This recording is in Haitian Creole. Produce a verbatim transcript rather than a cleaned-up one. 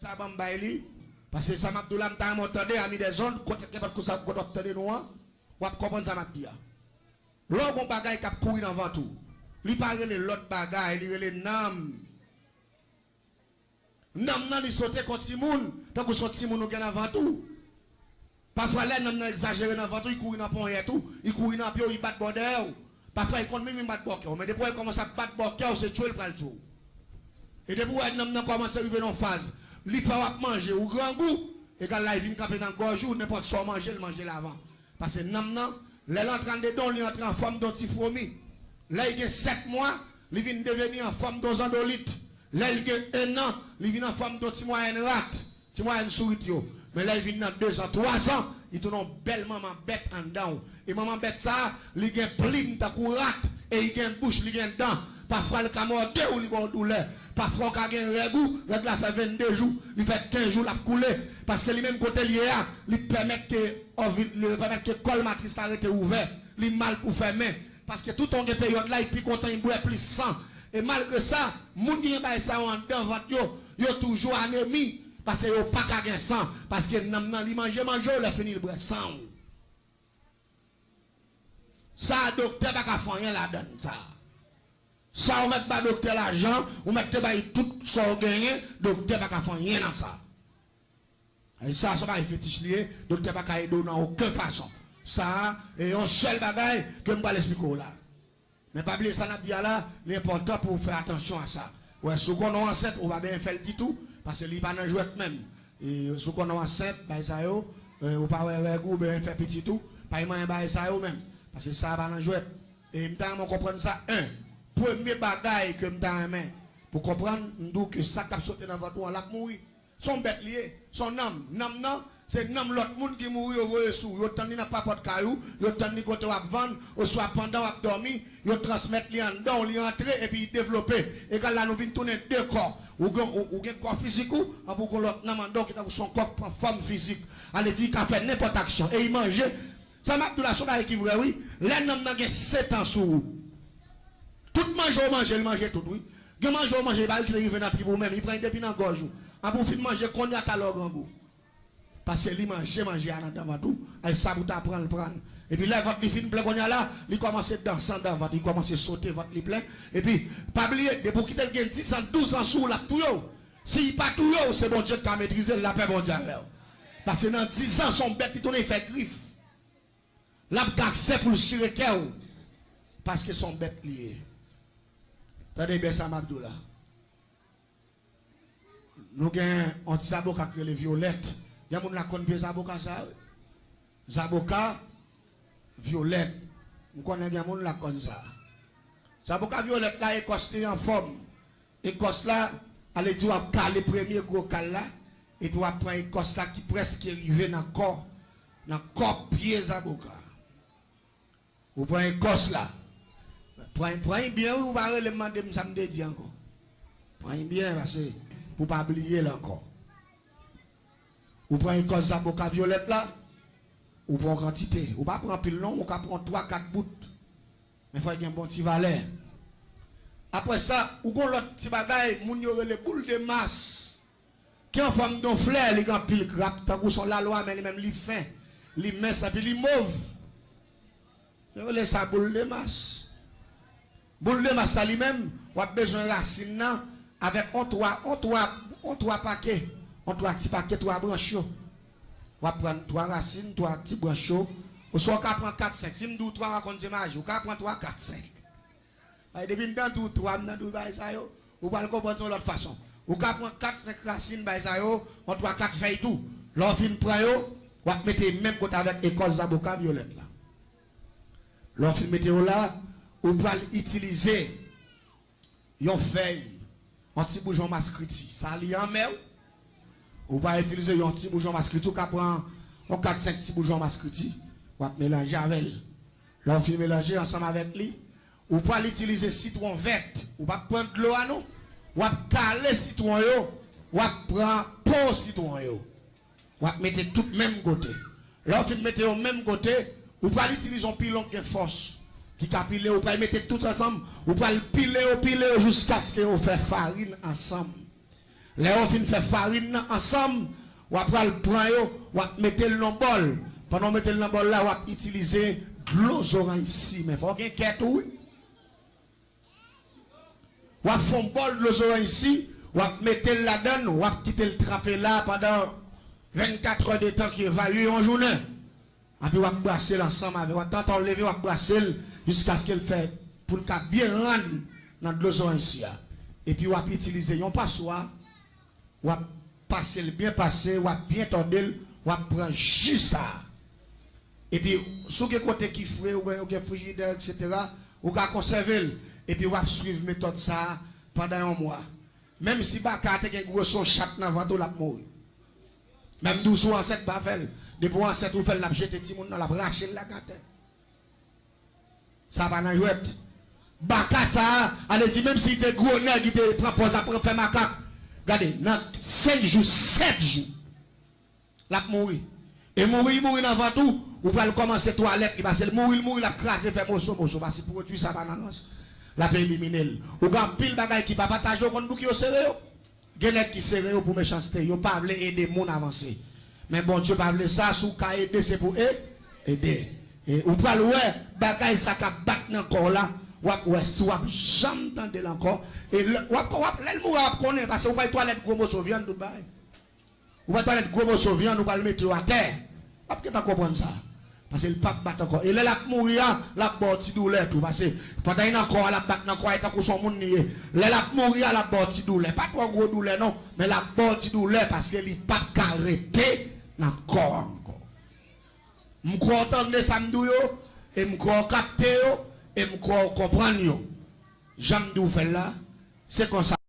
Sa ban m bay li. Paske sa m ap di w la, m ta renmen w tande, ami des ondes, kote, kenpòt kote w ap tande nou an, w ap konprann sa m ap di a. Lè w gen yon bagay k ap kouri nan vant ou, li pa rele lòt bagay, li rele nanm. Nanm nan, li sote kon timoun, tankou se yon timoun ou gen nan vant ou. Pafwa, lè nanm nan egzajere nan vant ou, li kouri nan ponyèt ou, li kouri nan pye w, li bat bò dèyè w. Pafwa, li konn menm li bat bò kè w. Men depi w wè li kòmanse ap bat bò kè w, se tchwe l pral tchwe w. E depi w wè nanm nan kòmanse rive nan yon faz, li fè w ap manje, ou grangou, egal la, li vin kanpe nan gòj ou, nenpòt sa w manje, li manje l avan. Paske nanm nan, lè l antre anndedan w, li antre an fòm de yon ti fwomi. Lè l gen sèt mwa, li vin deveni an fòm de yon zandolit. Lè l gen en an, li vin an fòm de yon ti mwayèn rat, ti mwayèn sourit yo. Men lè l vin nan dezan, twazan, li tounen yon bèl manman bèt anndan w. E manman bèt sa a, li gen plim tankou rat, e li gen bouch, li gen dan. Pafwa, l ka mòde w, li ba w doulè. Pafwa, w ka gen règ ou, règ la fè venndezou, li fè kenz jou, l ap koule. Paske li menm kote l ye a, li pèmèt ke, li pèmèt ke kòl matris la rete ouvè. Li mal pou fèmen. Paske toutan w gen peryòd la, li pi kontan, li bwè plis san. E malgre sa, moun ki gen bagay sa yo anndan vant yo, yo toujou anemi. Paske yo pa ka gen san. Paske nanm nan, li manje, manje w, lè fini, li bwè san w. Sa a, doktè pa ka fè anyen ladann sa. Sa ou mèt ba doktè lajan, ou mèt te bay tout sa ou genyen, doktè pa ka fè anyen nan sa. E sa, se yon bagay fetich li ye, doktè pa ka ede w nan okenn fason. Sa a, e yon sèl bagay ke m pral esplike w la. Men pa bliye sa n ap di a la, li enpòtan pou w fè atansyon a sa. Wè, si w konnen w ansent, ou pa bezwen fè l ditou, paske li pa nan jwèt menm. E si w konnen w ansent, bagay sa yo, e, ou pa wè règ ou, ou bezwen fè pitit ou, pa gen manyen bagay sa yo menm. Paske sa pa nan jwèt. E m ta renmen w konprann sa, en. Premye bagay ke m ta renmen pou w konprann, m di w ke sa k ap sote nan vant ou an, l ap mouri. Se yon bèt li ye, se yon nanm. Nanm nan, se nanm lòt moun ki mouri yo voye sou ou. Yo tann li nan papòt kay ou, yo tann li kote w ap vann, oswa pandan w ap dòmi, yo transmèt li anndan w, li antre epi li devlope. Egal la, nou vin tounen de kò. Ou gen, ou, ou gen kò fizik ou, anpi ou gen lòt nanm anndan w ki tankou se yon kò k pran fòm fizik. Sa vle di, li ka fè nenpòt aksyon. E li manje. Sa m ap di w la, se yon bagay ki vrè, wi. Lè nanm nan gen sèt an sou ou, tout manje w manje, li manje tout, wi. Gen manje w manje, li pa kite rive nan trip ou menm, li pran li depi nan gòj ou. Anpi w fin manje, kounye a talè w grangou. Paske li manje manje a nan dan vant ou, e sa pou ta pran, l pran. Epi lè vant li fin plen kounye a la, li kòmanse danse andan vant, li kòmanse sote, vant li plen. Epi, pa bliye, depi w kite l gen dis an, douz an sou ou, l ap touye w. Si li pa touye w, se Bondye k ka metrize l, lapè Bondye avè w. Paske nan dis an, se yon bèt li tounen, li fè grif. L ap gen aksè pou l chire kè w. Paske se yon bèt li ye. Tande byen sa m ap di w la. Nou gen yon ti zaboka ki rele vyolèt. Gen moun la konn pye zaboka sa a, wi. Zaboka vyolèt. M konnen gen moun la konn sa. Zaboka vyolèt la, ekòs li anfòm. Ekòs la, ale di w ap kale premye gwo kal la, epi w ap pran ekòs la ki prèske rive nan kò, nan kò pye zaboka. Ou pran ekòs la. Pran, pran li byen, wi, ou pa rele m mande m sa m te di ankò. Pran li byen, paske pou w pa bliye l ankò. Ou pran ekòs zaboka vyolèt la, ou pran yon kantite. Ou pa pran anpil non, ou ka pran twa, kat bout. Men fò l gen bon ti valè. Apre sa, ou gen yon lòt ti bagay, moun yo rele boul de mas. Ki an fòm de yon flè, li gen anpil grap, tankou se yon lalwa, men li menm li fen, li mens, epi li mov. Yo rele sa boul de mas. Boul de mas la li menm, w ap bezwen rasin nan avèk on twa, on twa, on twa pake, on twa ti pake, twa branch yo. W ap pran twa rasin, twa ti branch yo. Oswa w ka pran kat, senk. Si m di w twa, w a konn se maji. Ou ka pran twa, kat, senk. Ay, depi m tande w twa, m tande w bay sa yo, ou pral konprann se yon lòt fason. Ou ka pran kat, senk rasin bay sa yo, yon twa, kat fèy tou. Lè w fin pran yo, w ap mete menm kote avèk ekòs zaboka vyolèt la. Lè w fin mete yo la, ou pral itilize yon fèy, yon ti boujon maskriti. Sa li anmè, wi. Ou pral itilize yon ti boujon maskriti, ou ka pran yon kat, senk ti boujon maskriti, w ap melanje avè l. Lè w fin melanje ansanm avèk li, ou pral itilize sitwon vèt. Ou p ap pran dlo a non. W ap kale sitwon yo, w ap pran po sitwon yo. W ap mete tout menm kote. Lè w fin mete yo menm kote, ou pral itilize yon pilon k gen fòs, ki ka pile, ou pral mete tout ansanm, ou pral pile yo, pile yo jiskaske yo fè farin ansanm. Lè yo fin fè farin nan ansanm, w ap pral pran yo, w ap mete l nan bòl. Pandan w mete l nan bòl la, w ap itilize dlo zoranj si. Men fò w gen kè tou, wi. W ap fè yon bòl dlo zoranj si, w ap mete l ladan l, w ap kite l tranpe la pandan vennkat è de tan ki evalye yon jounen. Epi w ap brase l ansanm avè, w ap, tan w leve, w ap brase l jiskaske l fè, pou l ka byen rann nan dlo zoranj si a. Epi w ap itilize yon paswa, w ap pase l byen pase, w ap byen tòde l, w ap pran ji sa a. Epi, si w gen kote ki fre, oubyen w gen frijidè, etsetera, ou ka konsève l. Epi w ap swiv metòd sa a pandan yon mwa. Menm si baka a te gen gwoso chat nan vant ou, l ap mouri. Menm di w si w ansent, pa fè l. Depi w ansent, ou fè l, l ap jete timoun nan, l ap rache l lage atè. Sa pa nan jwèt. Baka sa a, ale di menm si te gwo nèg, li te pran pòz ap fè makak. Gade, nan senk jou, sèt jou, l ap mouri. E mouri, li mouri nan vant ou, ou pral kòmanse twalèt li, paske l mouri, l mouri, l ap kraze, fè moso, moso, paske pwodui sa pa nan rans. L ap elimine l. Ou gen anpil bagay ki pa pataje, ou konn pouki yo sere yo? Gen nèg ki sere yo pou mechanste, yo pa vle ede moun avanse. Men Bondye pa vle sa, si w ka ede, se pou e, ede. E ou pral wè, bagay sa k ap bat nan kò w la, w ap wè si w ap janm tande l ankò. E lè, w ap, w ap, lè l mouri a, w ap konnen, paske ou bay twalèt gwo moso vyann, tout bagay. Ou pral twalèt gwo moso vyann, ou pral mete yo atè. W ap gentan konprann sa. Paske l p ap bat ankò. E lè l ap mouri a, l ap ba w ti doulè tou. Paske pandan li nan kò a, l ap bat nan kò a, e tankou se yon moun li ye. Lè l ap mouri a, l ap ba w ti doulè. Pa twò gwo doulè non, men l ap ba w ti doulè paske li p ap ka rete nan kò a ankò. M kwè w tande sa m di w yo, e m kwè w kapte yo, e m kwè w konprann yo. Jan m di w fè l la, se konsa.